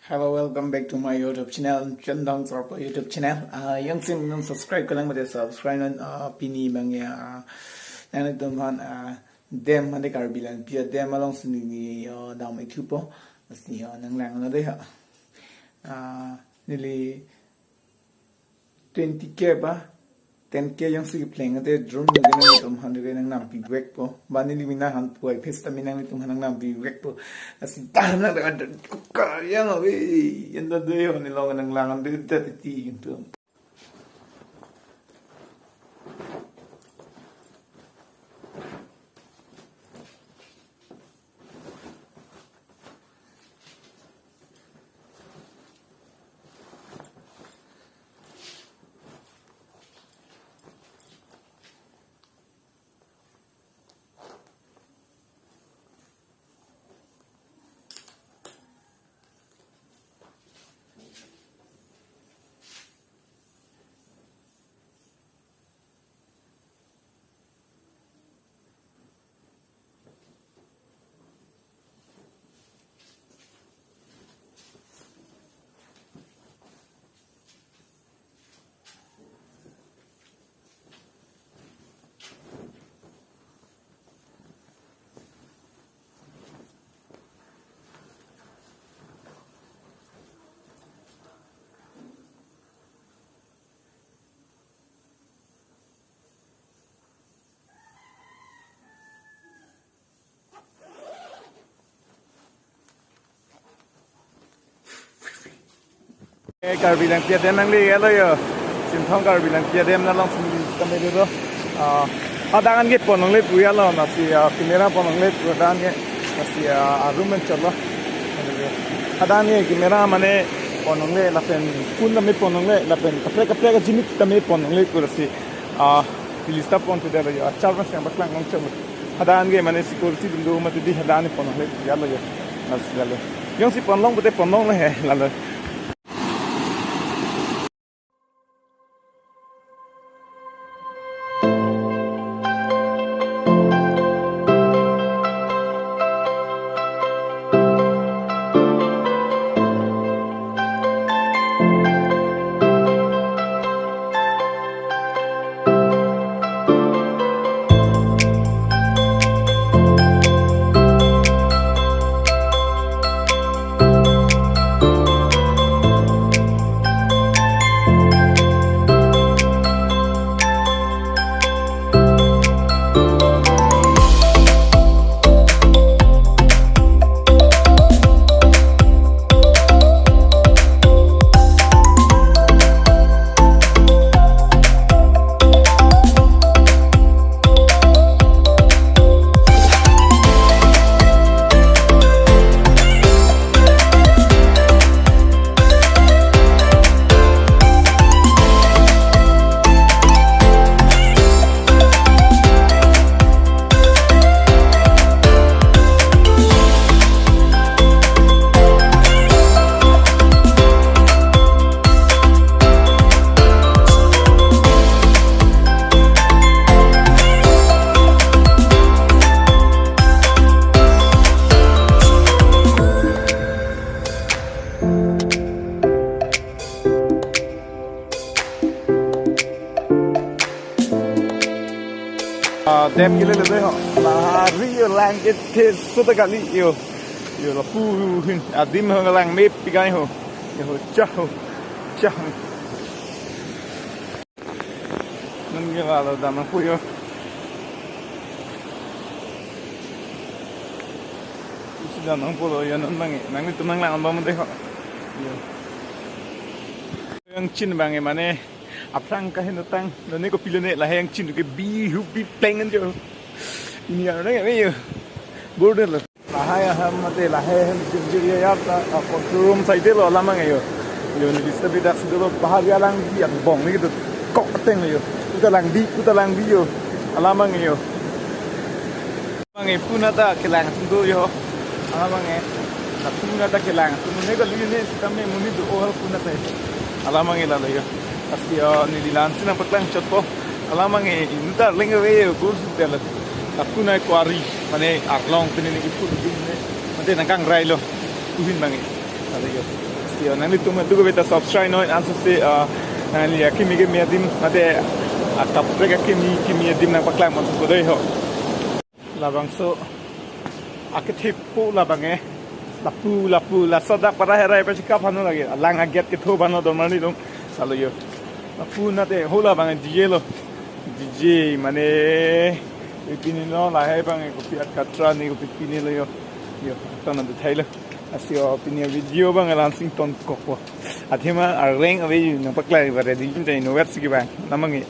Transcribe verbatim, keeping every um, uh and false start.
Hello, welcome back to my YouTube channel, Chandang Sarpo YouTube channel. Ah, jongsi nang subscribe kalang mate subscribe non, ah, pini abang ya, ah, nanglitum aphan, ah, dam mate Karbi Langpi a dam alongsi neli, ah, dam-ik thupo. Lasi, ah, nang lang na dei ha. Ah, neli twenty K ba, ten K jongsi kepleng ate drone neli nanglitum aphan neli nang nampivekpo. Ba neli mena aphan puai phes ta mena nanglitum aphan nang nampivekpo. Lasi dah nang dah dah kuka yang ave. Yang dah deh, neli long nang lang dah dah titi gitu. Eh, Karbi Langpi a dam nangle-etlo yo. Chinthong Karbi Langpi a dam along sini kami dulu. Ah, hadak an ke pon longle pu ya lo, lasi, ah, camera pon longle pu hadak an ke, lasi, ah, arum menchot lo. Hadak an ke camera mane pon longle, lapen phone tame pon longle, lapen kaprek kaprek ajinik tame pon longle pu lasi, ah, release ta pon tu dei lo yo. Achar mas yang baklang nang chom. Hadak an ke mane security dun do mati di hadak an pon longle ya lo yo. Lasi lalo. Jongsi pon long pute pon longle he lalo. Ah, dam ke lele dei ho. Lahai yo lang ke the suta kali yo. Yo lapu hin adim ho lang mep pigai ho. Yo cha ho. Cha ho. Nang ke lalo dam nangpo yo. Isi dam nangpo lo yo non abang ke. Nanglitum nang lang abang dei ho. Yo. Yang chin abang ke mane aphrang kahin tang, nonke kopilo ne lahai yang chin ke bi hu bi pleng an jo. Ini arang ya yo. Border lo. Lahai ahem mate lahai ahem jir jir ya ya ta, ah, control room side lo alam abang yo. Yo neli sita bidak sida lo bahar ya lang bi angbong ni gitu. Kok ateng yo. Kuta lang bi, kuta lang bi yo. Alam abang yo. Abang ke puna ta kelang atum do yo. Alam abang ke. Na puna ta kelang atum ne kali ne sitame monit do ohal puna ta. Alam abang ke lalo yo. Lasi, ah, neli la-ansi nangpaklang chotpo. Alam abang ke inut ta leng ave yo gul sudelo. Na puna quarry mane arlong pine ne ipu ne. Mate nangkangrai lo. Kuhin abang ke. Lalo yo. Yo, nanglitum adu ko beta subscribe noi, anso si, ah, nangli akimi kimi adim, mate, ah, kaprek akimi kimi adim nangpaklang mon ko dei ho. Labangso akethe po labang e. Lapu, lapu, laso dak para herai pachika phano lagi. Alang aget ketho phano don mani dong. Salo yo. Lapu nate ho labang e D J lo. D J mane pipini lo lahai bang e kopi akatra ni kopi pini lo yo. Yo, ton adu thailo. Lasi yo pini video bang langsing ton kokpo. Athema areng ave yo nangpaklang ba ready jim tai no wet sigi bang. Namang e.